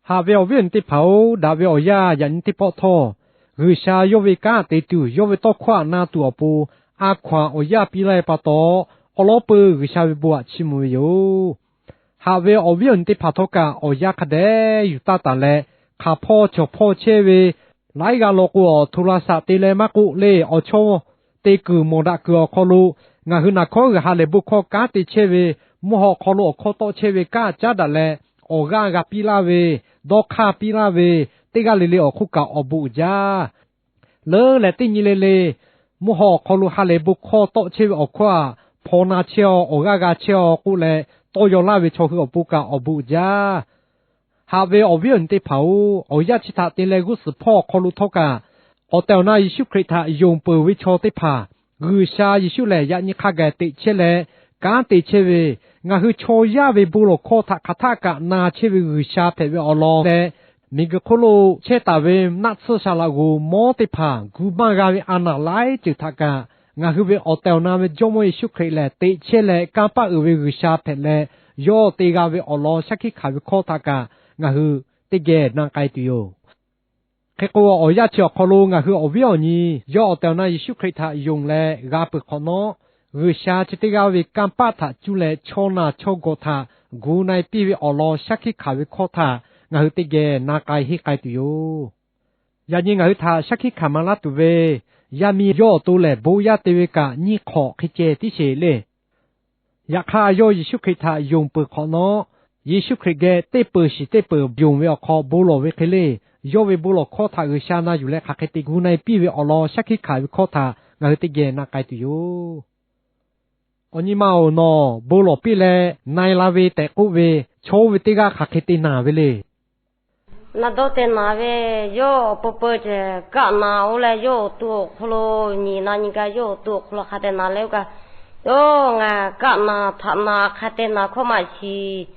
Haꞈ ve awˬ viˉ awˬ nyi teˇ hpaˍ-oˬ, daꞈ ve awˬ yanˇ yaꞈ nyi teˇ pawˆ htawˇ, G'uiˬsha yawˇ ve kanˉ te tuˬ, yawˇ ve tawˇ hkawˇ htaꞈ na tuˬ awˬ pon, a hkaw-anˬ awˬ yanˇ piˇ laˇ ve pa taw, awˉ lawˉ peuˬ G'uiˬsha ve bon htaꞈ chiˇ mvuh ve yoˬ. Haꞈ ve awˬ viˉ awˬ nyi teˇ hpaˍ htawˇ kaꞈ awˬ yanˇ hk'a dehꞈ yuˬ taˇ taˍ leh, hk'aˬ hpawˇ cawˬ hpawˇ chehˇ ve, laiˉ g'aˇ law k'o, awˬ htoꞈ la shaꞈ te leh maˇ k'oˆ le, awˬ chawˇ te kuiˬ mawˬ daꞈ kuiˬ awˬ hk'aw lo, ngaˬ hui naˬ hkawˉ g'uiˬ ha lehˬ bon hkawˇ kanˉ te chehˇ ve, mvuhˇ haw awˬ hk'aw lo awˬ hkawˇ tawˆ chehˇ ve kanˉ caˉ daꞈ leh, awˬ g'aˇ g'a piˇ laˇ ve, dawˇ hk'aˇ piˇ laˇ ve, teˇ g'aˇ le le awˬ hk'oˆ kaꞈ awˬ bon uiˍ jaˇ. Leuˉ leh teˇ nyi le le, mvuhˇ haw awˬ hk'aw lo ha lehˬ bon hkawˇ tawˆ chehˇ ve awˬ hkawˇ htaꞈ hpaw na chehˇ-aw, awˬ g'aˇ g'a chehˇ-aw k'oˆ leh, tawˇ yaw laˇ ve chaw hui awˬ pon kaꞈ awˬ bon uiˍ jaˇ. Haꞈ ve awˬ viˉ awˬ nyi teˇ hpaˍ-oˬ, awˬ yanˇ chi htaꞈ te leh g'uˇ suhˍ hpawˇ awˬ hk'aw lo htawˇ kaꞈ, awˬ tehˬ awˬ na Yeˍsuˆ Hkriꞈ htaꞈ yonˍ peuˬ ve chaw teˇ hpaˍ, G'uiˬsha Yeˍsuˆ lehˬ yaꞈ nyi hk'a gaˬ teꞈ chehˇ leh, kanˉ te chehˇ ve, ngaˬ hui chaw yaˇ ve bon lawˬ hkawˇ htaꞈ hk'aˬ htaˆ kaꞈ na chehˇ ve G'uiˬsha hpehꞈ ve awˬ lawn leh, miˬguiˬ hk'oˆ lo chehˇ taˍ ve naˆ tsuhˇ saˍ laꞈ g'oˍ mawˇ teˇ hpaˍ gu maˇ g'a ve a naˬ laiˉ ceuˬ htaꞈ kaꞈ, ngaˬ hui ve awˬ tehˬ awˬ na ve Jawˇmawˇ Yeˍsuˆ Hkriꞈ lehˬ teꞈ chehˇ leh kanˇ paˆ uiˍ ve G'uiˬsha hpehꞈ leh, yawˇ te g'a ve awˬ lawn shaˉ hkiˆ hkanˍ ve hkawˇ htaꞈ kaꞈ ngaˬ hui teˇ geh na k'ai tuˬ yoˬ. Hk'e k'o, awˬ yanˇ chi awˬ hk'aw lo ngaˬ hui awˬ viˉ awˬ nyi yawˇ awˬ tehˬ awˬ na Yeˍsuˆ Hkriꞈ htaꞈ yonˍ leh g'a peuˬ hk'awꞈ nawˉ, G'uiˬsha chi teˇ g'aˇ ve kanˇ paˆ htaꞈ cuˇ leh chaw naˬ chaw gawˬ htaꞈ gu na-e piˇ ve awˬ lawn shaˉ hkiˆ hkanˍ ve hkawˇ htaꞈ ngaˬ hui teˇ geh na k'ai henˇ k'ai tuˬ yoˬ. Yaꞈ nyi ngaˬ hui htaꞈ shaˉ hkiˆ hkanˍ maˍ laˇ tuˬ ve, yaˇ miˇ yawˇ awˬ to lehˬ bon yaˇ te ve kaꞈ nyiˇ hk'awꞈ hk'e ceh tiˉ sheˍ le. Yaꞈ hk'aˇ, yawˇ Yeˍsuˆ Hkriꞈ htaꞈ yonˍ peuˬ hk'awꞈ nawˉ, Yeˍsuˆ Hkriꞈ geh teˇ peuˬ shiˍ teˇ peuˬ yonˍ ve awˬ hk'aw bon lawˬ ve hk'e le, yawˇ ve bon lawˬ hkawˇ htaꞈ G'uiˬsha na yuˬ leh hk'aˬ hk'e te gu na-e piˇ ve awˬ lawn shaˉ hkiˆ hkanˍ ve hkawˇ htaꞈ ngaˬ hui teˇ geh na k'ai tuˬ yoˬ. Awˬ nyi ma-oˬ, nawˬ bon lawˬ piˇ leh na-e la ve tehꞈ k'oˆ ve, chaw oˇ ve teˇ g'aˇ hk'aˬ hk'e te naˬ ve le. Na dawˇ te naˬ ve, yawˇ awˬ peu peu ceh kaˆ naˬ oˇ leh yawˇ awˬ to awˬ hk'aw lo nyi na nyi kaꞈ yawˇ awˬ to awˬ hk'aw lo hk'a te naˬ leh oˇ kaꞈ, yawˇ ngaˬ kaˆ naˬ htaꞈ naˬ hk'a te naˬ hkawˇ maˇ shiˍ.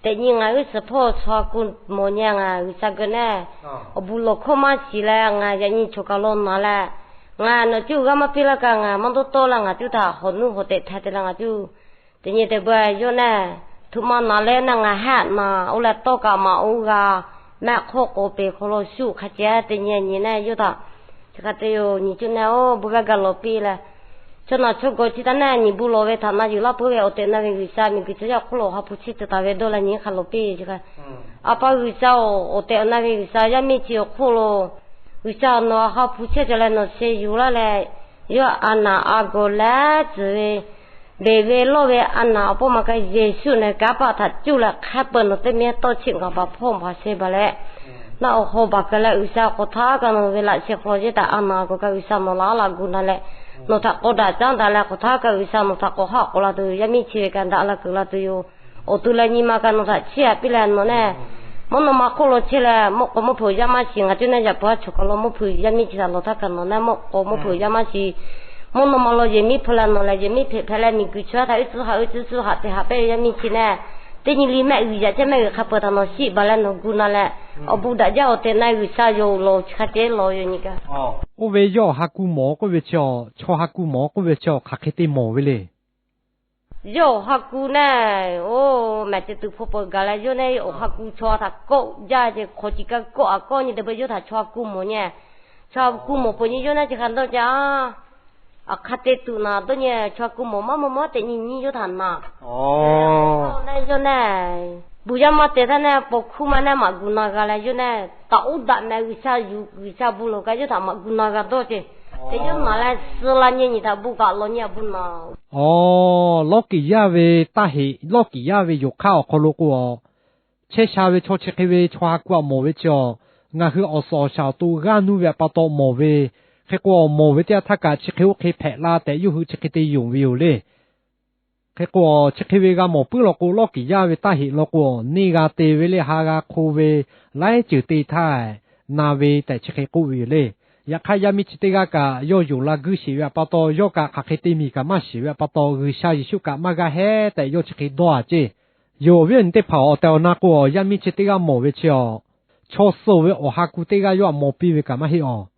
Teꞈ nyi ngaˬ g'uˇ suhˍ hpawˇ chaw ha ku mawˬ nyi ngaˬ G'uiˬsha geh naˆ, awˬ bon lawˬ hkawˇ maˇ shiˍ leh ngaˬ yaꞈ nyi choˬ kaˬ lo naˬ leh, ngaˬ nawˬ cuˇ g'aˇ maˇ piˇ laˇ kaꞈ ngaˬ maˇ dawˇ tawˆ leh ngaˬ cuˇ htaꞈ hawˬ nuˇ hawˬ tehꞈ hta te leh ngaˬ cuˇ teꞈ nyi te beuꞈ yawˇ naˆ, htoꞈ ma naˬ leh naˆ ngaˬ haˆ naˬ oˇ leh tawˇ kaꞈ maꞈ oˇ g'a, mehˆ hk'oˆ k'oˍ peˍ hk'aw lo shu hk'a ceh teꞈ nyi nyi naˆ yawˇ htaꞈ chi hk'a te yoˬ. Nyi cuˇ naˆ oˇ bon g'aˇ gaˬ lawˬ piˇ leh, chaw naˬ chaw gawˬ chi taˇ naˆ nyi bon lawˬ ve htaꞈ na yuˬ laˇ peuˬ ve awˬ tehˬ awˬ na ve G'uiˬsha miˬguiˬ chaw yaˇ awˬ hk'oˆ lo awˬ ha hpu chehˇ cawˬ taˍ ve dawˇ leh nyi hk'a lawˬ piˇ chi hk'a, A pa G'uiˬsha-oˬ, awˬ tehˬ awˬ na ve G'uiˬsha yaˇ miˇ chi awˬ hk'oˆ lo G'uiˬsha nawˬ awˬ ha hpu chehˇ cawˬ leh nawˬ sheh yuˬ laˇ leh, yawˇ a naˬ a gawˬ leh tcuhˍ ve, beˬ ve lawˇ ve a naˬ awˬ pawˆ ma ka Yeˍsuˆ nawˬ kanˇ paˆ htaꞈ cuˇ leh hk'a peu nawˬ teˇ miˇ tawˇ cheˆ ngaˬ baˬ hpawˇ baˬ sheh baˬ leh, naˆ awˬ haw baˬ keu leh G'uiˬsha k'awꞈ htaˇ kaꞈ nawˬ ve laꞈ sheh hk'aw lo yehˇ taˍ a naˬ a gawˬ kaꞈ G'uiˬsha nawˬ laˬ laꞈ gu na leh, nawˬ htaꞈ k'awꞈ daꞈ caˉ daꞈ leh k'awꞈ htaˇ kaꞈ G'uiˬsha nawˬ htaꞈ k'awꞈ haˆ k'awꞈ la tuˬ yaˇ miˇ chi ve kaꞈ daꞈ la kuiˬ la tuˬ yoˬ. Awˬ to leh nyi ma kaꞈ nawˬ htaꞈ chiˇ aꞈ piˇ leh nawˬ naˆ, mvuhˇ naw ma hk'oˆ lo chehˇ leh mawˆ k'aw mawˇ hpeuꞈ yaˇ maˇ shiˍ ngaˬ cuˇ naˆ yaꞈ puˬ ha choˬ kaˬ lo mawˇ hpeuꞈ yaˇ miˇ chi htaꞈ lawˬ htaˇ kaꞈ nawˬ naˆ mawˆ k'aw mawˇ hpeuꞈ yaˇ maˇ shiˍ. Mvuhˇ naw ma lo yehˬ miˉ hpu leh nawˬ lehˬ yehˬ miˉ hpeꞈ hpehꞈ leh miˬguiˬ chaw yaˇ htaꞈ uˉ tcuhˉ haꞈ uˉ tcuhˉ haꞈ te haꞈ pehnˇ ve yaˇ miˇ chi naˆ, teˇ nyi le mehˆ g'uiˬ yaꞈ chehˇ mehˆ g'uiˬ hk'a peu htaꞈ nawˬ shiˆ baˬ leh nawˬ gu na leh, awˬ bon daꞈ jaˇ awˬ tehˬ na G'uiˬsha yoˬ lawˬ chi hk'a ceh lawˬ yoˬ nyi kaꞈ. Oˇ ve yawˇ awˬ ha ku mawˬ k'oˆ ve chi, chaw ha ku mawˬ k'oˆ ve chi hk'aˬ hk'e te mawˬ ve le. Yawˇ awˬ ha ku naˆ, oˇ mehˬ ceh tuˬ hpu peuˬ gaˬ leh yawˇ naˆ awˬ ha ku chaw htaꞈ kawˆ jaˇ ceh hk'aw ci kaˇ kawˆ a kawˆ nyi te beuꞈ yawˇ htaꞈ chaw ha ku mawˬ nyi. Chaw ha ku mawˬ peuˬ nyi yawˇ naˆ chi hk'a dawˇ ca, aˬ hk'a te tuˬ naˬ dawˇ nyi chaw ha ku mawˬ maˇ mawˬ maˇ teꞈ nyi nyi yawˇ htaꞈ naˬ. Yawˇ naˆ, buˬ yaˇ maˇ te htaˇ naˆ paw hkuˇ maˇ naˆ maꞈ gu na g'a leh yawˇ naˆ taꞈ uˉ daꞈ meh G'uiˬsha yuˬ G'uiˬsha bon lawˬ kaꞈ yawˇ htaꞈ maꞈ gu na g'a dawˇ ceh. Te yawˇ naˬ leh suh la nyi nyi htaꞈ bon kaꞈ lawˬ nyi a bon naˬ. Awˬ, lawˇ kiˍ yaˇ ve taˇ heꞈ lawˇ kiˍ yaˇ ve yoˬ hk'aˇ awˬ hk'aw lo k'o, chehˇ sha ve chaw chi hk'e ve chaw ha ku aꞈ mawˬ ve chi awˬ, ngaˬ hui awˬ suhˍ awˬ shaˍ awˬ to g'aˇ nuˇ ve aꞈ pa taw mawˬ ve, hk'e k'o mawˬ ve teˇ yanˇ htaˇ kaꞈ chi hk'e oˇ hk'e hpehꞈ la tehꞈ yawˇ hui chi hk'e te yonˍ ve yoˬ le. Hk'e k'o, chi hk'e ve g'a mawˬ puiˉ law k'o, lawˇ kiˍ yaˇ ve taˇ heꞈ law k'o, neˇ g'a te ve le ha g'a hk'o ve, laiˉ ceuˬ te htaˇ, na ve tehꞈ chi hk'e k'oˆ ve yoˬ le. Yaꞈ hk'aˇ, yaˇ miˇ chi teˇ g'aˇ kaꞈ yawˇ yonˍ la guiˇ sheˍ ve aꞈ pa taw, yawˇ kaꞈ hk'aˬ hk'e te miˬ kaꞈ maˇ shiˍ ve aꞈ pa taw, G'uiˬsha Yeˍsuˆ kaꞈ maˇ g'a hehˉ tehꞈ yawˇ chi hk'e dawˇ a ceˇ. Yoˬ awˬ viˉ awˬ nyi teˇ hpaˍ, awˬ tehˬ awˬ na k'o, yaˇ miˇ chi teˇ g'aˇ mawˬ ve chi awˬ, chaw suh ve awˬ ha ku teˇ g'aˇ yawˇ aꞈ mawˬ piˇ ve kaꞈ maˇ heˆ awˬ.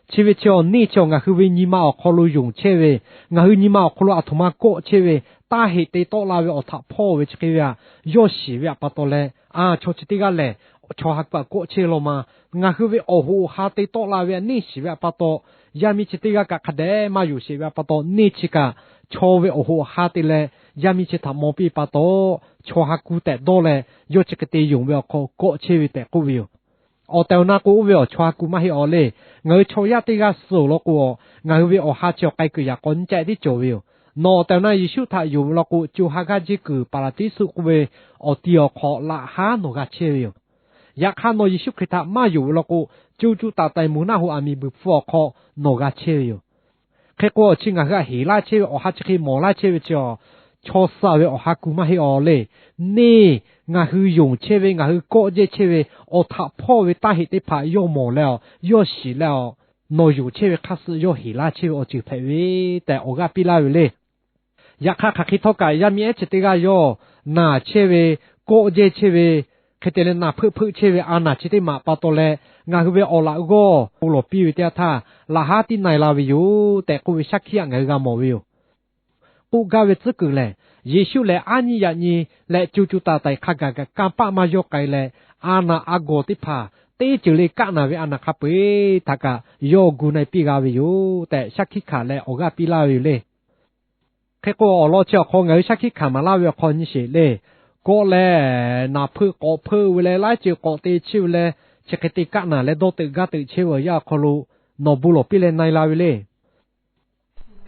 Chi ve chi awˬ, neˇ chi awˬ ngaˬ hui ve nyi ma awˬ hk'aw lo yonˍ chehˇ ve, ngaˬ hui nyi ma awˬ hk'aw lo aˬ htoꞈ ma kawˆ chehˇ ve, taˇ heꞈ te tawˆ la ve awˬ htaꞈ hpawˇ ve chi hk'e ve aꞈ, yawˇ shiˍ ve aꞈ pa taw leh, a chaw chi teˇ g'aˇ lehˬ, chaw ha ku htaꞈ kawˆ chehˇ law ma. Ngaˬ hui ve awˬ hoꞈ awˬ ha te tawˆ la ve a neˇ shiˍ ve a pa taw, yaˇ miˇ chi teˇ g'aˇ kaꞈ hk'a dehꞈ maˇ yonˍ sheˍ ve a pa taw, neˇ chi kaꞈ chaw ve awˬ hoꞈ awˬ ha te leh yaˇ miˇ chi htaꞈ maw piˇ pa taw, chaw ha ku tehꞈ dawˇ leh yawˇ chi hk'e te yonˍ ve awˬ hk'aw kawˆ chehˇ ve tehꞈ k'oˆ ve yoˬ. Awˬ tehˬ awˬ na k'o, oˇ ve awˬ chaw ha ku maˇ heˆ awˬ le. Ngaˬ hui chaw yaˇ teˇ g'aˇ suh awˬ lawn k'o, ngaˬ hui ve awˬ ha chi awˬ k'ai kuiˬ yaꞈ k'aw nyiˇ caˆ tiˉ cawˬ ve yoˬ. Nawˬ awˬ tehˬ awˬ na Yeˍsuˆ htaꞈ yonˍ ve lawn k'o, co ha g'aˇ jeˇ kuiˬ Paˍraˍdiˇsuˆ k'oˆ ve awˬ ti awˬ hk'aw laꞈ haˉ nawˬ g'a chehˇ ve yoˬ. Yaꞈ hk'aˇ, nawˬ Yeˍsuˆ Hkriꞈ htaꞈ maˇ yonˍ ve lawn k'o, co co taiˍ taiˍ moˍ naˆ hoꞈ aˬ miˍ buiˬ hpfuh awˬ hk'aw nawˬ g'a chehˇ ve yoˬ. Hk'e k'o, chi ngaˬ hui htaꞈ heˍ laˇ chehˇ ve awˬ ha chi hk'e mawˬ laˇ chehˇ ve chi, chaw suh ve awˬ ha ku maˇ heˆ awˬ le. Neˇ ngaˬ hui yonˍ chehˇ ve, ngaˬ hui kawˆ jehˇ chehˇ ve, awˬ htaꞈ hpawˇ ve taˇ heꞈ teˇ hpaˍ yawˇ mawˬ leh, yawˇ shiˍ leh, nawˬ yonˍ chehˇ ve hk'aˇ suh yawˇ heˍ laˇ chehˇ ve awˬ ceuˬ hpehꞈ ve tehꞈ awˬ g'aˇ piˇ laˇ ve le. Yaꞈ hk'aˇ, hk'aˬ hk'e htawˇ kaꞈ yaˇ miˇ ehˉ chi teˇ g'aˇ yawˇ naˬ chehˇ ve, kawˆ jehˇ chehˇ ve, hk'e te leh naˬ hpeuˆ hpeuˆ chehˇ ve a naˬ chi teˇ maˬ pa taw leh, ngaˬ hui ve awˬ laꞈ g'awˇ bon lawˬ piˇ ve teˇ yanˇ htaˇ, laꞈ haˉ tiˉ na-e la ve yoˬ tehꞈ k'oˆ ve shaˉ hkiˆ htaꞈ ngaˬ hui g'a mawˬ ve yoˬ. K'oˆ gaˇ ve tcuhˉ kuiˬ lehˬ, Yeˍsuˆ lehˬ aˉ nyiˇ yaꞈ nyi leh co co taiˍ taiˍ hk'a gaˬ kaꞈ kanˇ paˆ maˇ yawˇ k'ai leh, a naˬ a gawˬ teˇ hpaˍ teˇ ceuˬ le kaˆ naˬ ve a naˬ hk'a peu-eˬ htaꞈ kaꞈ yawˇ gu na-e piˇ g'a ve yoˬ tehꞈ shaˉ hkiˆ hkanˍ leh awˬ g'aˇ piˇ laˇ ve yoˬ le. Hk'e k'o, awˬ lawn chi awˬ hk'aw ngaˬ hui shaˉ hkiˆ hkanˍ maˍ laˇ ve awˬ hk'aw nyi sheˍ le. Kawˆ leh naˬ hpeuˆ k'awꞈ hpeuˆ ve leh, laiˉ ceuˬ k'awꞈ te chehˇ ve leh, chi hk'e te kaˆ naˬ leh dawˇ teuꞈ gaˇ teuꞈ chehˇ ve awˬ yanˇ awˬ hk'aw lo, nawˬ bon lawˬ piˇ leh na-e la ve le.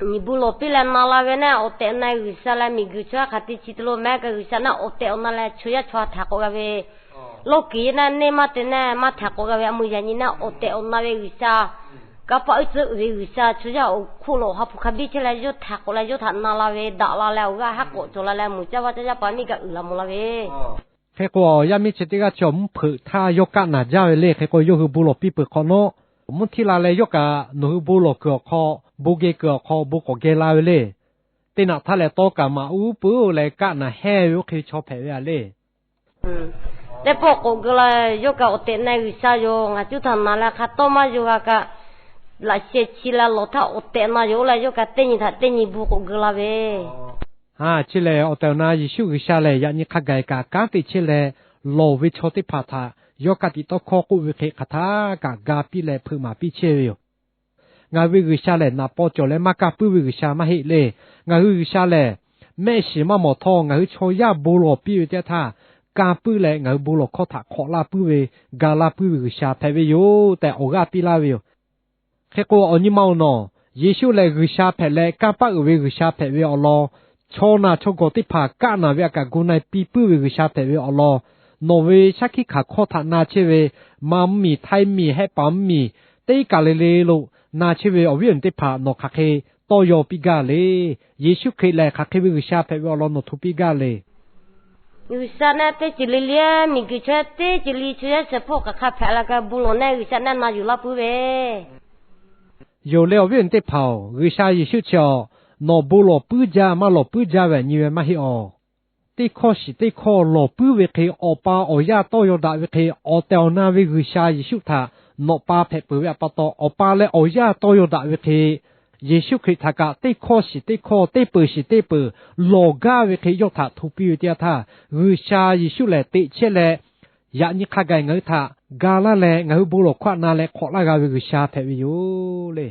Nyi bon lawˬ piˇ leh na la ve naˆ, awˬ tehˬ na-e G'uiˬsha leh miˬguiˬ chaw yaˇ hk'aˬ te chi te lo mehˉ kaꞈ, G'uiˬsha naˆ awˬ tehˬ awˬ na leh chaw yaˇ chaw ha htaꞈ k'awꞈ g'a ve, lawˇ kiˬ naˆ neˇ maˇ te naˆ maˇ htaꞈ k'awꞈ g'a ve, a muꞈ yaꞈ nyi naˆ awˬ tehˬ awˬ na ve G'uiˬsha, kanˇ paˆ uiˉ tcuhˉ uiˍ ve G'uiˬsha, chaw yaˇ awˬ hk'oˆ lo awˬ ha hpu hk'a biˇ chehˇ leh yawˇ htaꞈ k'awꞈ leh yawˇ htaꞈ na la ve daꞈ la leh awˬ g'aˇ haˉ k'awꞈ cawˬ la leh, mvuhˬ caˇ vaˇ caˇ yaˇ paˍ miˇ gaˬ uiˍ la mawˬ la ve. Hk'e k'o, yaˇ miˇ chi teˇ g'aˇ chi awˬ mvuhˇ hpeuꞈ htaˇ yawˇ kaˆ naˬ jaˇ ve le. Hk'e k'o, yawˇ hui bon lawˬ piˇ peuˬ hk'awꞈ nawˉ, mvuhˇ htiˇ la leh yawˇ kaꞈ nawˬ hui bon lawˬ kuiˬ awˬ hk'aw, bon geh kuiˬ awˬ hk'aw bon k'awꞈ geh la ve le. Teˇ naꞈ htaˇ lehˬ, tawˇ kaꞈ maˍ uˉ peunˍ leh kaˆ naˬ hehnˇ ve oˇ hk'e chaw hpehꞈ ve a le. Teˇ pawˆ k'awꞈ geu la, yawˇ kaꞈ awˬ tehˬ na-e G'uiˬsha yoˬ, ngaˬ cuˇ htaꞈ na leh hk'a tawˇ maˇ yaw g'a kaꞈ, laꞈ sheh chi leh lawˬ htaˇ awˬ tehˬ na yoˬ leh, yawˇ kaꞈ teˇ nyi htaꞈ teˇ nyi bon k'awꞈ geu la ve. Chi lehˬ, awˬ tehˬ awˬ na Yeˍsuˆ G'uiˬsha lehˬ, yaꞈ nyi hk'a gaˬ kaꞈ kanˉ te chehˇ leh, lawˬ ve chaw teˇ hpaˍ htaꞈ yawˇ ka tiꞈ tawˇ hkawˇ k'oˆ ve hk'e hk'aˬ htaˇ kaꞈ ga piˇ leh hpeuꞈ maˍ piˇ chehˇ ve yoˬ. Ngaˬ hui ve G'uiˬsha lehˬ, naꞈ paw cawˬ leh maˇ kaˇ puiˉ ve G'uiˬsha maˇ heˆ le. Ngaˬ hui G'uiˬsha lehˬ, mehˆ shiˍ maˇ mawˬ htawˇ ngaˬ hui chaw yaˇ bon lawˬ piˇ ve teˇ yanˇ htaˇ, kaˇ puiˉ leh ngaˬ hui bon lawˬ hkawˇ htaꞈ hk'awꞈ laˇ puiˉ ve, ga laˇ puiˉ ve G'uiˬsha hpehꞈ ve yoˬ tehꞈ awˬ g'aˇ piˇ laˇ ve yoˬ. Hk'e k'o, awˬ nyi ma awˬ nawˬ, Yeˍsuˆ lehˬ G'uiˬsha hpehꞈ leh kanˇ paˆ uiˍ ve G'uiˬsha hpehꞈ ve awˬ lawn, chaw naˬ chaw gawˬ teˇ hpaˍ kaˆ naˬ ve a kaꞈ gu na-e piˇ puiˉ ve G'uiˬsha hpehꞈ ve awˬ lawn, nawˬ ve shaˉ hkiˆ hkanˍ hkawˇ htaꞈ na chehˇ ve, maˬ mvuhˇmiˬ, htaiˇ miˬ, hehˆ paˍ mvuhˇmiˬ, teˇ kaˬ le le lo na chehˇ ve awˬ viˉ awˬ nyi teˇ hpaˍ nawˬ hk'aˬ hk'e tawˇ yaw piˇ gaˇ le. Yeˍsuˆ Hkriꞈ lehˬ hk'aˬ hk'e ve G'uiˬsha hpehꞈ ve awˬ lawn nawˬ hto piˇ gaˇ le. G'uiˬsha naˆ teˇ ceuˬ le le, miˬguiˬ chaw teˇ ceuˬ le chaw yaˇ shehˍ hpawˇ hk'aˬ hk'e hpehꞈ la kaꞈ bon lawˬ naˆ G'uiˬsha naˆ na yuˬ laˇ puiˉ ve yoˬ le. Awˬ viˉ awˬ nyi teˇ hpaˍ-oˬ, G'uiˬsha Yeˍsuˆ chi awˬ, nawˬ bon lawˬ puiˉ jaˇ maˇ lawˬ puiˉ jaˇ ve a nyi ve maˇ heˆ awˬ. Teˇ hkawˇ shiˍ teˇ hkawˇ lawˬ puiˉ ve hk'e, Awˬ pa awˬ yaˇ tawˇ yaw daꞈ ve hk'e, awˬ tehˬ awˬ na ve G'uiˬsha Yeˍsuˆ htaꞈ nawˬ pa hpehꞈ peuˬ ve a pa taw, Awˬ pa leh awˬ yaˇ tawˇ yaw daꞈ ve hk'e, Yeˍsuˆ Hkriꞈ htaꞈ kaꞈ teˇ hkawˇ shiˍ teˇ hkawˇ, teˇ peuˬ shiˍ teˇ peuˬ lawˬ gaˇ ve hk'e yawˇ htaꞈ hto piˇ ve teˇ yanˇ htaˇ, G'uiˬsha Yeˍsuˆ lehˬ teꞈ chehˇ leh, yaꞈ nyi hk'a gaˬ ngaˬ hui htaꞈ ga laˇ leh ngaˬ hui bon lawˬ hkawˇ htaꞈ na leh hk'awꞈ laˇ g'a ve G'uiˬsha hpehꞈ ve yoˬ le.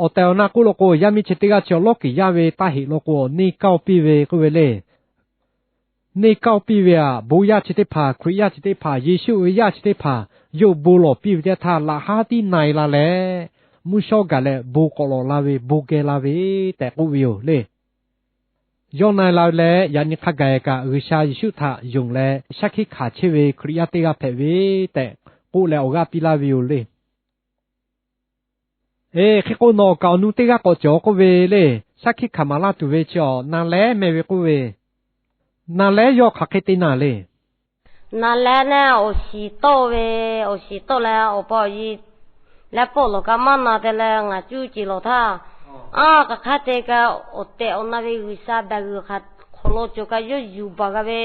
Awˬ tehˬ awˬ na k'oˆ law k'o, yaˇ miˇ chi teˇ g'aˇ chi awˬ lawˇ kiˬ yaˇ ve taˇ heˆ law k'o, neˇ kaˇ-oˬ piˇ ve k'oˆ ve le. Neˇ kaˇ-oˬ piˇ ve aꞈ, bon yaˇ chi teˇ hpaˍ, Hkriꞈ yaˇ chi teˇ hpaˍ, Yeˍsuˆ ve yaˇ chi teˇ hpaˍ, yawˇ hui bon lawˬ piˇ ve teˇ htaˇ, laꞈ haˉ tiˉ na-e la leh, mvuhˇ shawˉ gaˬ leh bon k'awꞈ lawˬ la ve, bon geh la ve tehꞈ k'oˆ ve yoˬ le. Yawˇ na-e la leh, yaꞈ nyi hk'a gaˬ kaꞈ G'uiˬsha Yeˍsuˆ htaꞈ yonˍ leh shaˉ hkiˆ hkanˍ chehˇ ve Hkriꞈ yaˇ teˇ g'aˇ hpehꞈ ve tehꞈ k'oˆ leh awˬ g'aˇ piˇ laˇ ve yoˬ le. Eˬ, hk'e k'o nawˬ kaꞈ awˬ nu teˇ g'aˇ k'awꞈ cawˬ k'oˆ ve le. Shaˉ hkiˆ hkanˍ maˍ laˇ tuˬ ve chi awˬ, Na lehˉ meh ve k'oˆ ve, Na lehˉ yawˇ hk'aˬ hk'e te naˍ le. Na lehˉ naˆ awˬ shiˍ tawˆ ve, awˬ shiˍ tawˆ leh awˬ pa awˬ e leh pawˆ lawˬ kaꞈ maˇ na te leh ngaˬ cuˇ ceˬ lawˬ htaˇ, aˉ, hk'aˬ hk'e te kaꞈ awˬ tehˬ awˬ na ve G'uiˬsha daꞈ g'uiˬ hk'aˬ hk'awꞈ lo cawˬ kaꞈ yawˇ yuˬ baˬ g'a ve,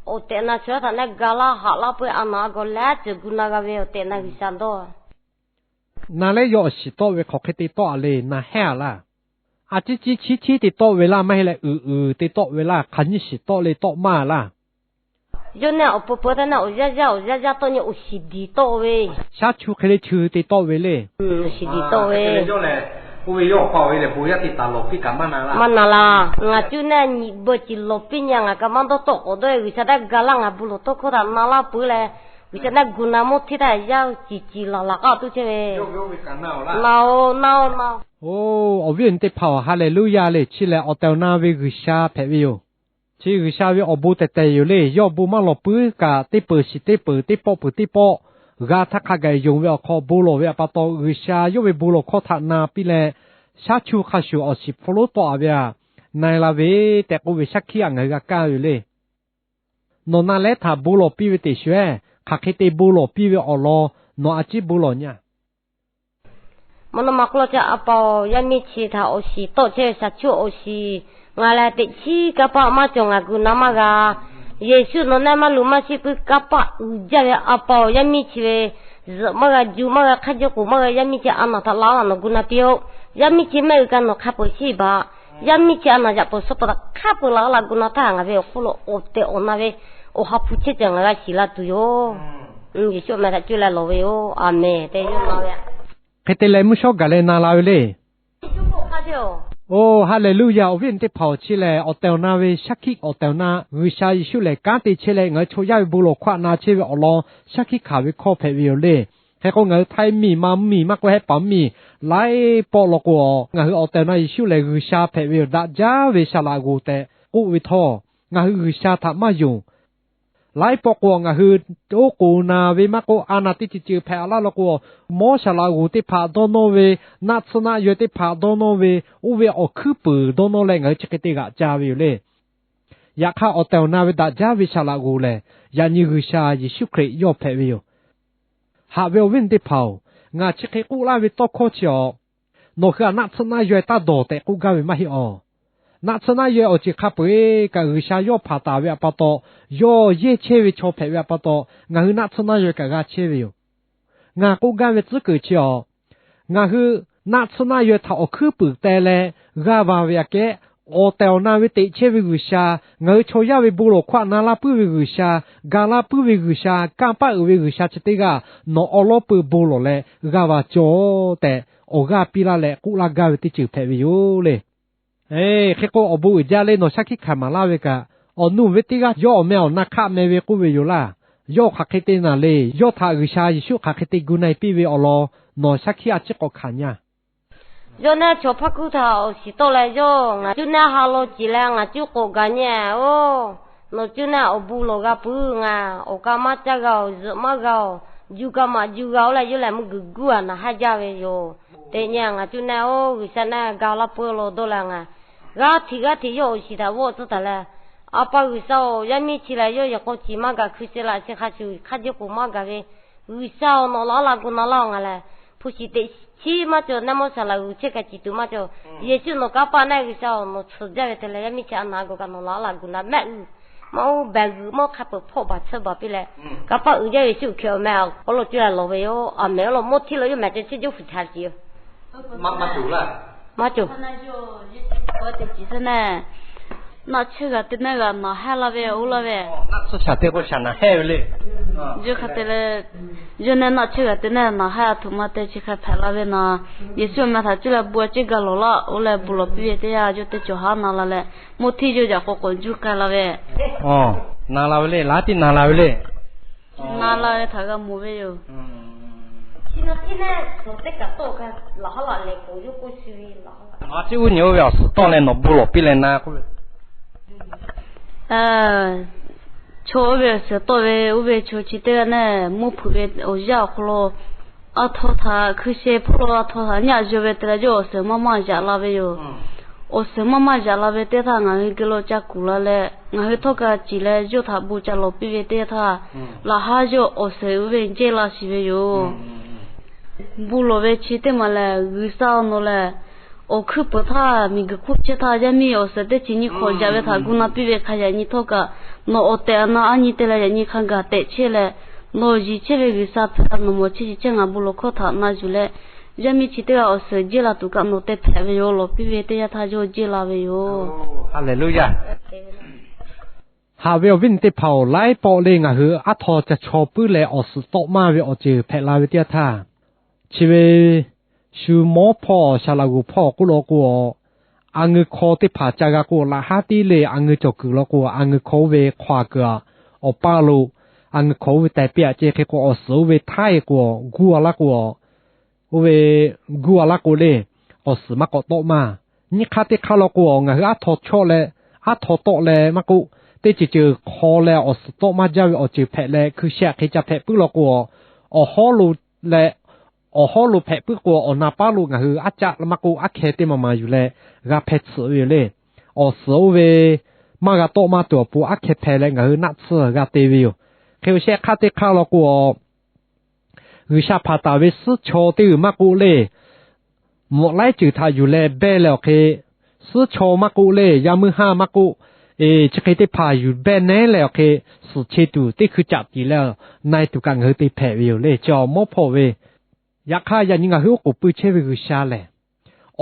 awˬ tehˬ na chaw yaˇ htaꞈ naˆ ga laˇ haꞈ laˇ peuˬ a naˬ a gawˬ leh ceuˬ gu na g'a ve awˬ tehˬ na G'uiˬsha dawˇ. Na lehˉ yawˇ awˬ shiˍ tawˆ ve hk'aˬ hk'e te tawˆ a le, na hehˉ a laˇ. A ciˉ ciˉ chiˉ chiˉ te tawˆ ve laˇ, maˇ heˆ leh uiˍ uiˍ te tawˆ ve laˇ, hk'aˬ nyiˇ shiˍ tawˆ le tawˆ maˇ laˇ. Yawˇ naˆ awˬ pon peuˬ htaˇ naˆ awˬ yaˇ yaˇ awˬ yaˇ yaˇ tawˆ nyi awˬ shiˍ diˬ tawˆ ve. Shaˉ chu hk'e le chu te tawˆ ve le. Awˬ shiˍ diˬ tawˆ ve. Maˇ na laˬ. Ngaˬ cuˇ naˆ nyi beuꞈ ciˍ lawˬ piˇ nyi ngaˬ kaꞈ maˇ dawˇ tawˆ k'awꞈ dawˇ ve G'uiˬsha taˇ ga laˇ ngaˬ bon lawˬ tawˇ hkawˇ htaꞈ na laˇ peuˬ leh, G'uiˬsha naˆ gu na mawˇ hteˇ htaˇ yaˇ ciˍ ciˍ laˬ laˬ k'aˇ tuˬ chehˇ ve. Na-oˬ, na-oˬ, na-oˬ. Oˬ, awˬ viˉ awˬ nyi teˇ hpaˍ-oˬ, Haˍleˍluˇyaˇ le. Chi lehˬ awˬ tehˬ awˬ na ve G'uiˬsha hpehꞈ ve yoˬ. Chi G'uiˬsha ve awˬ bon tehˬ tehˬ yoˬ le. Yawˇ bon maˇ lawˬ puiˉ kaꞈ teˇ peuˬ shiˍ teˇ peuˬ, teˇ pawˆ peuˬ teˇ pawˆ, g'a htaˇ hk'a gaˬ yonˍ ve awˬ hk'aw bon lawˬ ve awˬ pa taw, G'uiˬsha yawˇ ve bon lawˬ hkawˇ htaꞈ na piˇ leh, shaˉ chu hk'a shuˍ awˬ shiˍ hpfuhˇ lonˉ tawˆ-a ve aꞈ, na-e la ve tehꞈ k'oˆ ve shaˉ hkiˆ aꞈ ngaˬ hui g'a kaˇ ve yoˬ le. Nawˬ na lehˉ htaꞈ bon lawˬ piˇ ve teꞈ shuˍ-eˬ, hk'aˬ hk'e te bon lawˬ piˇ ve awˬ lawn nawˬ a ciˉ bon lawˬ nyi-a. Mvuhˇ naw ma hk'oˆ lo ca a pa-oˬ, yaˇ miˇ chi htaꞈ awˬ shiˍ tawˆ chehˇ ve shaˉ chu awˬ shiˍ, ngaˬ lehˬ teꞈ chiˉ kanˇ paˆ maˇ cawˬ, ngaˬ gu na maˇ g'a. Yeˍsuˆ nawˬ naˆ maˇ luˬ maˇ shiˍ puiˉ kanˇ paˆ uiˍ jaˇ ve a pa-oˬ, yaˇ miˇ chi ve zuhꞈ maˇ g'a, ju maˇ g'a, hk'a jiˇ k'oˍ maˇ g'a, yaˇ miˇ chi a naˬ htaꞈ laˬ laˇ nawˬ gu na piˇ-oˆ. Yaˇ miˇ chi mehˆ g'uiˬ kaꞈ nawˬ hk'a peu-eˬ shiˉ baꞈ. Yaˇ miˇ chi a naˬ yaꞈ peuˬ suh pa taꞈ hk'a peu-eˬ laˬ laˇ gu na htaˇ ngaˬ ve awˬ hk'oˆ lo awˬ tehˬ awˬ na ve awˬ ha hpu chehˇ ceuˬ ngaˬ g'a shiˍ la tuˬ yoˬ. Yeˍsuˆ awˬ meh htaꞈ cuˇ leh lawˬ ve yoˬ. Aˍmenˍ. Teˇ yawˇ na ve, hk'e te leh mvuhˇ shawˉ gaˬ leh na la ve le. Oˬ, Haˍleˍluˇyaˇ. Awˬ viˉ awˬ nyi teˇ hpaˍ-oˬ, chi lehˬ awˬ tehˬ awˬ na ve shaˉ hkiˆ awˬ tehˬ awˬ na, G'uiˬsha Yeˍsuˆ lehˬ kanˉ te chehˇ leh ngaˬ hui chaw yaˇ ve bon lawˬ hkawˇ htaꞈ na chehˇ ve awˬ lawn shaˉ hkiˆ hkanˍ ve hkawˇ hpehꞈ ve yoˬ le. Hk'e k'o ngaˬ hui Htaiˇ miˬ, Manˇ miˬ, maˇ k'oˆ Hehˉ paˍ miˬ, laiˉ pawˆ law k'o, ngaˬ hui awˬ tehˬ awˬ na Yeˍsuˆ lehˬ G'uiˬsha hpehꞈ ve yoˬ, daꞈ jaˇ ve saˍ laꞈ g'oˍ tehꞈ k'oˆ ve htawˇ, ngaˬ hui G'uiˬsha htaꞈ maˇ yonˍ. Laiˉ pawˆ k'o ngaˬ hui oˉ k'oˍ na ve maˇ k'oˆ, a naˬ teˇ ceuˬ ceuˬ hpehꞈ laˇ law k'o, mawˇ saˍ laꞈ g'oˍ teˇ hpaˍ dawˇ nawˇ ve, naˆ tsuhˇ naˆ yaweh teˇ hpaˍ dawˇ nawˇ ve, oˇ ve awˬ hkuiˉ puiˍ dawˇ nawˇ leh ngaˬ hui chi hk'e te g'aꞈ ca ve yoˬ le. Yaꞈ hk'aˇ, awˬ tehˬ awˬ na ve daꞈ jaˇ ve saˍ laꞈ g'oˍ lehˬ, yaꞈ nyi G'uiˬsha Yeˍsuˆ Hkriꞈ yawˇ hpehꞈ ve yoˬ. Haꞈ ve awˬ viˉ awˬ nyi teˇ hpaˍ-oˬ, ngaˬ chi hk'e k'oˆ laˇ ve tawˇ hkawˇ chi awˬ, nawˬ hui htaꞈ naˆ tsuhˇ naˆ yaweh taˇ dawˬ tehꞈ k'oˆ gaˇ ve maˇ heˆ awˬ. Naˆ tsuhˇ naˆ yaweh awˬ ceuˬ hk'a peu-eˬ kaꞈ G'uiˬsha yawˇ hpanˍ taˍ ve awˬ pa taw, yawˇ yehˇ chehˇ ve chaw hpehꞈ ve awˬ pa taw, ngaˬ hui naˆ tsuhˇ naˆ yaweh kaꞈ g'a chehˇ ve yoˬ. Ngaˬ k'oˆ gaˇ ve tcuhˉ kuiˬ chi awˬ, ngaˬ hui naˆ tsuhˇ naˆ yaweh htaꞈ awˬ hkuiˉ puiˍ teh leh g'aˇ va ve aꞈ kehˉ, awˬ tehˬ awˬ na ve teꞈ chehˇ ve G'uiˬsha, ngaˬ hui chaw yaˇ ve bon lawˬ hkawˇ htaꞈ na laˇ puiˉ ve G'uiˬsha, ga laˇ puiˉ ve G'uiˬsha, kanˇ paˆ uiˍ ve G'uiˬsha chi teˇ g'aˇ nawˬ awˉ lawˉ peu bon lawˬ leh g'aˇ va cawˬ tehꞈ, awˬ g'aˇ piˇ laˇ leh k'oˆ laˇ gaˇ ve teˇ ceuˬ hpehꞈ ve yoˬ le. Hk'e k'o, awˬ bon uiˍ jaˇ le, nawˬ shaˉ hkiˆ hkanˍ maˍ laˇ ve kaꞈ, awˬ nuˇ ve teˇ g'aˇ yawˇ awˬ meh awˬ na hk'aˆ meh ve k'oˆ ve yoˬ laˇ. Yawˇ hk'aˬ hk'e te naˬ le, yawˇ htaꞈ G'uiˬsha Yeˍsuˆ hk'aˬ hk'e te gu na-e piˇ ve awˬ lawn, nawˬ shaˉ hkiˆ a ciˉ k'awꞈ hkanˍ nyi-a. Yawˇ naˆ chaw hpaˇ hkuˇ htaꞈ awˬ shiˍ tawˆ leh yawˇ, ngaˬ cuˇ naˆ ha law ciˍ leh ngaˬ cuˇ k'awꞈ gaˬ nyi-a oˬ. Nawˬ cuˇ naˆ awˬ bon lawˬ g'a puiˉ, ngaˬ awˬ ka maˇ caˇ g'a-oˬ, zuhꞈ maˇ g'a-oˬ, ju ka maꞈ ju g'a-oˬ leh yawˇ lehˬ mvuhˇ guiˬ guˇ a naˬ haˉ jaˇ ve yoˬ. Teꞈ nyi ngaˬ cuˇ naˆ oˬ, G'uiˬsha naˆ ga laˇ puiˉ law dawˇ leh ngaˬ g'aˇ hteꞈ g'aˇ hteꞈ yawˇ awˬ shiˍ htaꞈ vawˆ tcuhˉ taˍ leh, A pa G'uiˬsha-oˬ, yaˇ miˇ chi lehˬ yawˇ yehˬ k'aw ciˍ maˇ gaˬ, hkui sheh laꞈ sheh hk'a shuˍ hk'a jeˇ k'oˍ maˇ gaˬ ve, G'uiˬsha-oˬ, nawˬ laˬ laˇ gu na laˇ-oˬ, ngaˬ lehˬ hpu shiˍ teꞈ chiˉ maˇ cawˬ, naˆ mawˇ saˍ laꞈ g'uˬ chehˇ kaꞈ ciˍ tuˬ maˇ cawˬ. Yeˍsuˆ nawˬ kanˇ paˆ naˆ G'uiˬsha-oˬ, nawˬ tsuhˍ jaˇ ve te leh yaˇ miˇ chi a naˬ a gawˬ kaꞈ nawˬ laˬ laˇ gu na mehˆ g'uiˬ maˇ oˇ behˬ g'uiˬ maˇ oˇ hk'a peu-eˬ hpawˆ baˬ tsuhˇ baˬ piˇ leh, kanˇ paˆ uiˍ jaˇ ve Yeˍsuˆ Hkriꞈ awˬ meh awˬ hk'aw lo cuˇ leh lawˬ ve yoˬ. Aˍmenˍ. Awˬ lawn mawˇ hteˇ lo yawˇ mehˬ ceh chehˇ juˇ fuiˍ cha ciˍ yoˬ. Maˇ tuˬ laˇ. Maˇ cawˬ. Naˆ tsuhˇ shaˍ teˇ naˆ g'a naˬ haˉ laˇ ve, oˇ laˇ ve. Yawˇ hk'a te leh, yawˇ naˆ naˆ tsuhˇ g'a teˇ naˆ naˬ haˉ a htoꞈ ma te chi hk'a hpehꞈ la ve naˬ, Yeˍsuˆ meh htaꞈ cuˇ leh bon a ciˉ ga lawˬ laˇ, oˇ leh bon lawˬ piˇ ve teˇ yanˇ yawˇ teˇ cawˬ haˉ na la leh, mawˇ hteˇ yawˇ yaꞈ k'aw k'awꞈ juˇ k'ai la ve. Na la ve le, laˬ tiˉ na la ve le. Na la ve htaꞈ g'a mawˬ ve yoˬ. Chi na tiˉ naˆ tsuhˇ teˇ kaꞈ tawˆ k'ai laˬ haˉ laˬ lehˬ k'oˍ yawˇ k'oˆ chi ve laˬ haˉ laˬ. Aˬ, chi uˉ nyi oˇ ve awˬ suhˍ tawˆ leh nawˬ bon lawˬ piˇ leh na k'oˆ ve, chaw oˇ ve awˬ suhˍ tawˆ ve oˇ ve chaw chi teˇ g'aˇ naˆ mvuhˇ hpeuꞈ ve awˬ yanˇ awˬ hk'aw lo, a htoꞈ htaꞈ hkui sheh hpawˇ lo a htoꞈ htaꞈ nyaˆ yaw ve te leh yawˇ awˬ suhˍ maˇ maˇ yaꞈ la ve yoˬ. Awˬ suhˍ maˇ maˇ yaꞈ la ve teˇ htaˇ ngaˬ hui geh lo ca kuˬ la leh ngaˬ hui htawˇ kaꞈ ciˍ leh yawˇ htaꞈ bon ca lawˬ piˇ ve teˇ htaˇ, laˬ haˉ yawˇ awˬ suhˍ oˇ ve jehˇ la shiˍ ve yoˬ. Bon lawˬ ve chi teˇ maˬ lehˬ, G'uiˬsha nawˬ lehˬ awˬ hkuiˉ peuˍ htaˇ, miˬguiˬ hk'oˆ chehˇ htaˇ, yaˇ miˇ awˬ suhˍ teˇ chi nyi hk'awꞈ jaꞈ ve htaꞈ gu na piˇ ve hk'a yaꞈ nyi htawˇ kaꞈ, nawˬ awˬ tehˬ awˬ na a nyi te leh yaꞈ nyi hk'a gaˬ tehꞈ chehˇ leh, nawˬ yiˬ chehˇ ve G'uiˬsha hpehꞈ la nawˬ mawˬ chehˇ chi chehˇ ngaˬ bon lawˬ hkawˇ htaꞈ na yuˬ leh, yaˇ miˇ chi teˇ g'aˇ awˬ suhˍ jehˇ la tuˬ kaꞈ nawˬ te hpehꞈ ve yoˬ. Lawˬ piˇ ve teˇ yanˇ htaˇ yawˇ jehˇ la ve yoˬ. Haˍleˍluˇyaˇ. Haꞈ ve awˬ viˉ awˬ nyi teˇ hpaˍ-oˬ, laiˉ pawˆ le ngaˬ hui aˉ htaw ca chaw puiˉ leh awˬ suhˍ tawˆ maˇ ve awˬ ceuˬ hpehꞈ la ve teˇ yanˇ htaˇ, chi ve shu mawˉ hpawˇ shaˍ laꞈ g'uˬ hpawˇ k'oˆ law k'o, a ngeu hkaw teˇ hpaˍ ca g'a k'o, laꞈ haˉ tiˉ le a ngeu cawˬ kuiˬ law k'o, a ngeu hkaw oˇ ve hk'aw a kuiˬ aꞈ, awˬ paˇ lo, a ngeu hkaw oˇ ve teh piˇ aꞈ ceh hk'e k'o, awˬ suhˍ oˇ ve htaiˇ k'o, guˇ a laˇ k'o, oˇ ve guˇ a laˇ k'o le, awˬ suhˍ maˇ k'awꞈ tawˆ maˇ. Nyiˇ hk'aˇ teˇ hk'aˇ law k'o, ngaˬ hui aˉ htaw chawˆ leh, aˉ htaw tawˆ leh maˇ k'oˆ, teˇ ceuˬ ceuˬ hk'aw leh awˬ suhˍ tawˆ maˇ jaˇ ve awˬ ceuˬ hpehꞈ leh hkui sheh hk'e ca hpehꞈ puiˉ law k'o, awˬ hawˉ lo leh, awˬ hawˉ lo hpehꞈ puiˉ k'o, awˬ na paˉ lo ngaˬ hui aˉ caˆ maˇ k'oˆ, aˉ hkeh teˇ ma ma yuˬ leh g'a hpeh tsuhꞈ ve yoˬ le. Awˬ suhˍ oˇ ve maˇ g'a tawˆ maˇ tuˬ awˬ pon aˉ hkeh hpeh leh ngaˬ hui naˆ tsuhˇ g'a te ve yoˬ. Hk'e awˬ shehˆ hk'aˇ teˇ hk'aˇ law k'o, G'uiˬsha hpanˍ taˍ ve suhˉ chaw teˇ g'uiˬ maˇ k'oˆ le, mvuhꞈ laiˉ ceuˬ htaꞈ yuˬ leh behˇ leh awˬ hk'e, suhˉ chaw maˇ k'oˆ le, yaˇ meuˇ haˇ maˇ k'oˆ, e, chi hk'e teˇ hpaˍ yuˬ behˇ nehˉ leh awˬ hk'e, suhˍ che tuˬ teˇ hkui caꞈ tiˍ leh na-e tuˬ kaꞈ ngaˬ hui te hpehꞈ ve yoˬ le. Chi awˬ mawˉ hpawˇ ve, yaꞈ hk'aˇ yaꞈ nyi ngaˬ hui oˉ k'oˍ pui chehˇ ve G'uiˬsha lehˬ,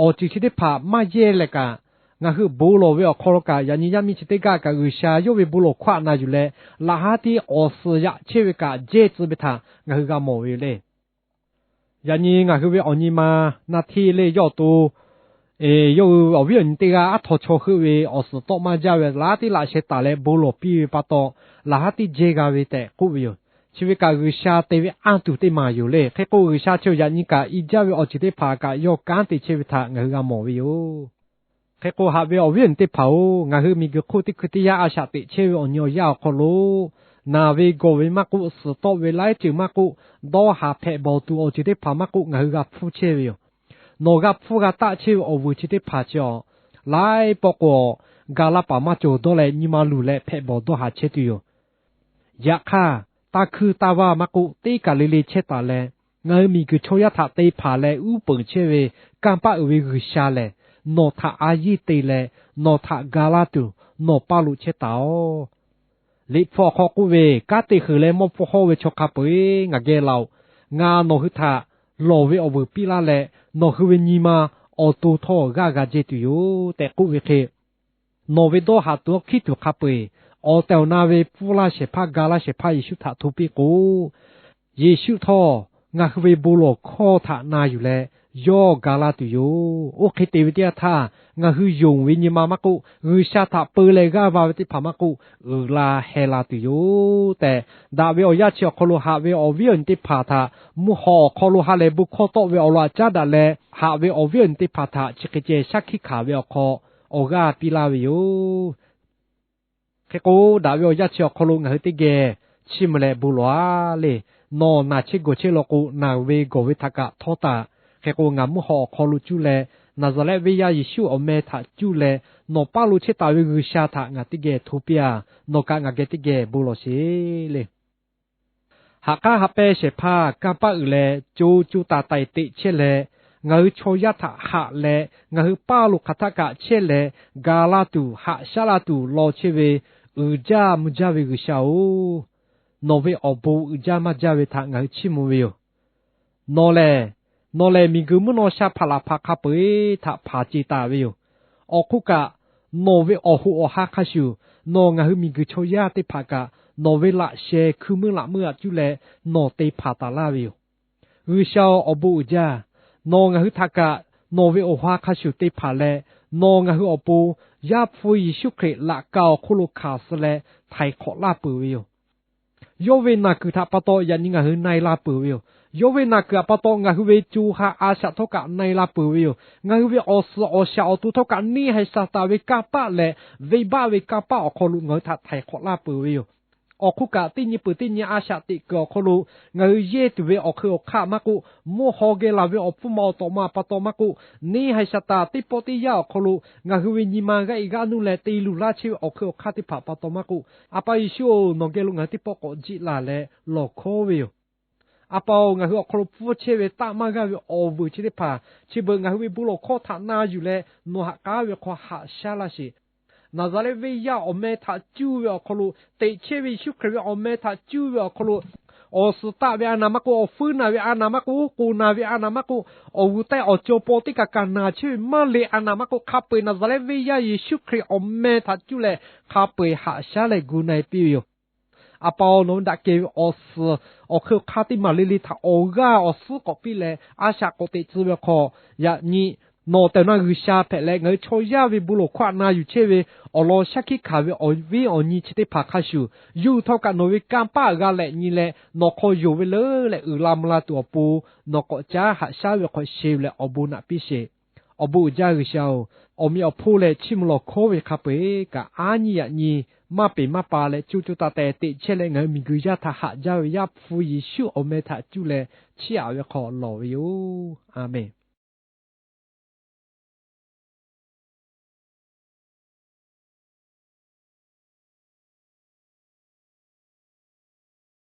awˬ ceuˬ chi teˇ hpaˍ maˇ yehˇ leh kaꞈ, ngaˬ hui bon lawˬ ve awˬ hk'aw lo kaꞈ yaꞈ nyi yaˇ miˇ chi teˇ g'aˇ kaꞈ G'uiˬsha yawˇ ve bon lawˬ hkawˇ aꞈ na yuˬ leh, laꞈ haˉ tiˉ awˬ suhˍ yaꞈ chehˇ ve kaꞈ jehˇ tcuh ve htaꞈ ngaˬ hui g'a mawˬ ve yoˬ le. Yaꞈ nyi ngaˬ hui ve awˬ nyi ma na hteˇ le yawˇ awˬ to, yawˇ hui awˬ viˉ awˬ nyi teˇ g'aˇ aˉ htaw chaw heuˆ ve awˬ suhˍ tawˆ maˇ jaˇ ve laꞈ haˉ tiˉ laꞈ sheh taˍ leh bon lawˬ piˇ ve pa taw, laꞈ haˉ tiˉ jehˇ g'a ve tehꞈ k'oˆ ve yoˬ. Chi ve kaꞈ G'uiˬsha te ve anˇ tuˬ teˇ maˬ yoˬ le. Hk'e k'o G'uiˬsha chi yaꞈ nyi kaꞈ i jaˇ ve awˬ ceuˬ teˇ hpaˍ kaꞈ yawˇ kanˉ te chehˇ ve htaꞈ ngaˬ hui g'a mawˬ ve yoˬ. Hk'e k'o haꞈ ve awˬ viˉ awˬ nyi teˇ hpaˍ-oˬ, ngaˬ hui miˬguiˬ hk'oˆ teˇ hkui teˇ yanˇ a shaꞈ teꞈ chehˇ ve awˬ nyi awˬ yanˇ awˬ hk'aw lo, naˬ ve gawˬ ve maˇ k'oˆ, suhˍ tawˆ ve laiˉ ceuˬ maˇ k'oˆ, dawˇ haˍ hpehꞈ bawˬ tuˬ awˬ ceuˬ teˇ hpaˍ maˇ k'oˆ ngaˬ hui g'a hpfuhˇ chehˇ ve yoˬ. Nawˬ g'a hpfuhˇ g'a taˆ chehˇ ve awˬ vuiˬ chi teˇ hpaˍ chi awˬ, laiˉ pawˆ k'o, ga laˇ paˍ maˇ cawˬ dawˇ leh nyi ma luˬ leh hpehꞈ bawˬ dawˇ haˍ chehˇ tuˬ yoˬ. Yaꞈ hk'aˇ, taˇ hkuiˇ taˇ vaˇ maˇ k'oˆ, teˇ kaˬ le le chehˇ taˍ leh, ngaˬ hui miˬguiˬ chaw yaˇ htaꞈ te hpanˍ leh uˉ peunˍ chehˇ ve kanˇ paˆ uiˍ ve G'uiˬsha lehˬ, nawˬ htaꞈ a yeˇ te leh, nawˬ htaꞈ ga laˇ tuˬ nawˬ paˇ lo chehˇ taˍ-oꞈ. Liꞈ hpu awˬ hk'aw k'oˆ ve, Kanˉ te huiˍ leh mawˇ pfuhˇ hawˇ ve chaw hk'a peu-eˬ ngaˬ geh laˬ-oꞈ. Ngaˬ nawˬ hui htaꞈ lawˬ ve awˬ vuiˬ piˇ laˇ leh, nawˬ hui ve nyi ma awˬ to htawˇ g'aˇ g'a jehˇ tuˬ yoˬ tehꞈ k'oˆ ve hk'e, nawˬ ve dawˇ haˍ tuˬ awˬ hkiˉ tuˬ hk'a peu-eˬ, awˬ tehˬ awˬ na ve pfuhˇ laˇ shehˍ hpaˇ ga laˇ shehˍ hpaˇ Yeˍsuˆ htaꞈ hto piˇ k'o, Yeˍsuˆ htawˇ ngaˬ hui ve bon lawˬ hkawˇ htaꞈ na yuˬ leh yawˇ ga laˇ tuˬ yoˬ. Oˇ hk'e te ve teˇ yanˇ htaˇ, ngaˬ hui yonˍ ve nyi ma maˇ k'oˆ, G'uiˬsha htaꞈ peu leh g'aˇ va ve teˇ hpaˍ maˇ k'oˆ, uiˍ la heh la tuˬ yoˬ tehꞈ, daꞈ ve awˬ yanˇ chi awˬ hk'aw lo haꞈ ve awˬ viˉ awˬ nyi teˇ hpaˍ htaꞈ mvuhˇ haw awˬ hk'aw lo ha lehˬ bon hkawˇ tawˆ ve awˬ laꞈ caˉ daꞈ leh, haꞈ ve awˬ viˉ awˬ nyi teˇ hpaˍ htaꞈ chi hk'e ceh shaˉ hkiˆ hkanˍ ve awˬ hk'aw awˬ g'aˇ piˇ laˇ ve yoˬ. Hk'e k'o, daꞈ ve awˬ yanˇ chi awˬ hk'aw lo ngaˬ hui teˇ geh chiˇ mvuh leh bon lawˬ-a le. Nawˬ naˬ chehˇ gawˬ chehˇ law k'o, naˬ ve gawˬ ve htaꞈ kaꞈ htawˇ taˍ. Hk'e k'o, ngaˬ mvuhˇ haw awˬ hk'aw lo cuˇ leh, Naˍzaˍrehˆ venˇ yaˇ Yeˍsuˆ awˬ meh htaꞈ cuˇ leh, nawˬ paˇ lo chehˇ taˍ ve G'uiˬsha htaꞈ ngaˬ teˇ geh hto piˇ-a. Nawˬ kaꞈ ngaˬ geh teˇ geh bon lawˬ sheˍ le. Haꞈ k'aˉ haꞈ pehnˇ shehˍ hpaˇ kanˇ paˆ uiˍ leh co co taiˍ taiˍ teꞈ chehˇ leh, ngaˬ hui chaw yaˇ htaꞈ haꞈ leh ngaˬ hui paˇ lo hk'aˬ htaˆ kaꞈ chehˇ leh, ga laˇ tuˬ haꞈ shaˉ laˇ tuˬ law chehˇ ve uiˍ jaˇ mvuh jaˇ ve G'uiˬsha-oˬ, nawˬ ve awˬ bon uiˍ jaˇ maˇ jaˇ ve htaꞈ ngaˬ hui chiˇ mvuh ve yoˬ. Nawˬ lehˬ, nawˬ lehˬ miˬguiˬ mvuhˇ naw sha hpaˍ laˬ hpaˍ hk'a peu-eˬ htaꞈ hpanˍ ce taˍ ve yoˬ. Awˬ hk'oˆ kaꞈ, nawˬ ve awˬ hoꞈ awˬ ha hk'a shuˍ, nawˬ ngaˬ hui miˬguiˬ chaw yaˇ teˇ hpaˍ kaꞈ nawˬ ve laꞈ sheh hkui meuˇ laꞈ meuˇ aꞈ cuˇ leh nawˬ te hpanˍ taˍ laˇ ve yoˬ. G'uiˬsha-oˬ, awˬ bon uiˍ jaˇ. Nawˬ ngaˬ hui htaꞈ kaꞈ nawˬ ve awˬ ha hk'a shuˍ te hpanˍ leh, nawˬ ngaˬ hui awˬ pon Yaˇ hpu Yeˍsuˆ Hkriꞈ laꞈ ka awˬ hk'oˆ lo hkanˍ suh leh htaiˍ hk'awꞈ laˇ peuˬ ve yoˬ. Yawˇ ve naˬ kuiˬ htaꞈ pa taw yaꞈ nyi ngaˬ hui na-e la peuˬ ve yoˬ. Yawˇ ve naˬ kuiˬ htaꞈ pa taw ngaˬ hui ve co ha a shaꞈ htawˇ kaꞈ na-e la peuˬ ve yoˬ. Ngaˬ hui ve awˬ suhˍ awˬ shaˍ awˬ to htawˇ kaꞈ neˇ haiˬ Saˍtanˍ ve kanˇ paˆ leh venˇbaˆ ve kanˇ paˆ awˬ hk'aw lo ngaˬ hui htaꞈ htaiˍ hk'awꞈ laˇ peuˬ ve yoˬ. Awˬ hk'oˆ kaꞈ, teˇ nyi peuˬ teˇ nyi a shaꞈ teꞈ kuiˬ awˬ hk'aw lo ngaˬ hui yehˇ tuˬ ve awˬ hk'eun awˬ hk'aˇ maˇ k'oˆ, mvuhˇ haw geh laˬ ve awˬ hpfuhˇ ma awˬ tawꞈ ma pa taw maˇ k'oˆ, neˇ haiˬ Saˍtanˍ teˇ pawˆ teˇ yanˇ awˬ hk'aw lo ngaˬ hui ve nyi ma g'aˇ e g'aˇ nuˇ leh te luˬ laˇ chehˇ ve awˬ hk'eun awˬ hk'aˇ teˇ hpaˍ pa taw maˇ k'oˆ, A pa Yeˍsuˆ-oˬ, nawˬ geh lo ngaˬ hui teˇ pawˆ k'awꞈ jiˆ laˬ leh lawˬ hkawˉ ve yoˬ. A pa-oˬ, ngaˬ hui awˬ hk'aw lo pfuhˇ chehˇ ve taˆ maˇ g'aˇ ve awˬ vuiˬ chi teˇ hpaˍ chi beuꞈ ngaˬ hui ve bon lawˬ hkawˇ htaꞈ na yuˬ leh nawˬ haꞈ k'aˉ ve hk'aw haꞈ shaˉ laˇ sheˍ. Naˍzaˍrehˆ venˇ yaˇ awˬ meh htaꞈ cuˇ ve awˬ hk'aw lo, teꞈ chehˇ ve Yeˍsuˆ Hkriꞈ ve awˬ meh htaꞈ cuˇ ve awˬ hk'aw lo, Awˬ suhˍ taˆ ve a naˍ maˇ k'oˆ, awˬ fuiˉ naˬ ve a naˍ maˇ k'oˆ, k'oˍ naˬ ve a naˍ maˇ k'oˆ, awˬ g'uˬ teh awˬ cawˬ paw teˇ kaꞈ kaꞈ naˬ chehˇ ve maˇ le a naˍ maˇ k'oˆ, hk'a peu-eˬ Naˍzaˍrehˆ venˇ yaˇ Yeˍsuˆ Hkriꞈ awˬ meh htaꞈ cuˇ leh hk'a peu-eˬ haꞈ shaˉ leh gu na-e piˇ ve yoˬ. A pa-oˬ, nawˬ ve daꞈ kehˬ ve awˬ suhˍ awˬ hk'eun hk'aˇ teˇ maˬ le le htaꞈ awˬ g'aˇ awˬ suhˉ k'awꞈ piˇ leh, a shaꞈ k'awꞈ teꞈ tcuh ve hk'aw, yaꞈ nyi nawˬ tehˬ na G'uiˬsha hpehꞈ leh ngaˬ hui chaw yaˇ ve bon lawˬ hkawˇ htaꞈ na yuˬ chehˇ ve awˬ lawn shaˉ hkiˆ hkanˍ ve awˬ viˉ awˬ nyi chi teˇ hpaˍ hk'a shuˍ, yawˇ hui htawˇ kaꞈ nawˬ ve kanˇ paˆ g'a leh nyi leh nawˬ hk'aw yonˍ ve leuˉ leh uiˍ la mvuh la tuˬ awˬ pon, nawˬ k'awꞈ caˉ haꞈ shaˉ ve hk'aw sheˍ leh awˬ bon naꞈ piˇ sheˍ. Awˬ bon uiˍ jaˇ G'uiˬsha-oˬ, awˬ meꞈ awˬ hponˇ leh chiˇ mvuh lawˬ hkawˉ ve hk'a peu-eˬ kaꞈ aˉ nyi yaꞈ nyi maˇ peˍ maˇ pa leh co co taiˍ taiˍ teꞈ chehˇ leh ngaˬ hui miˬguiˬ yaˇ htaꞈ haꞈ jaˇ ve Yaˇ hpu Yeˍsuˆ awˬ meh htaꞈ cuˇ leh chiˇ aꞈ ve hk'aw lawˬ ve yoˬ. A menˍ.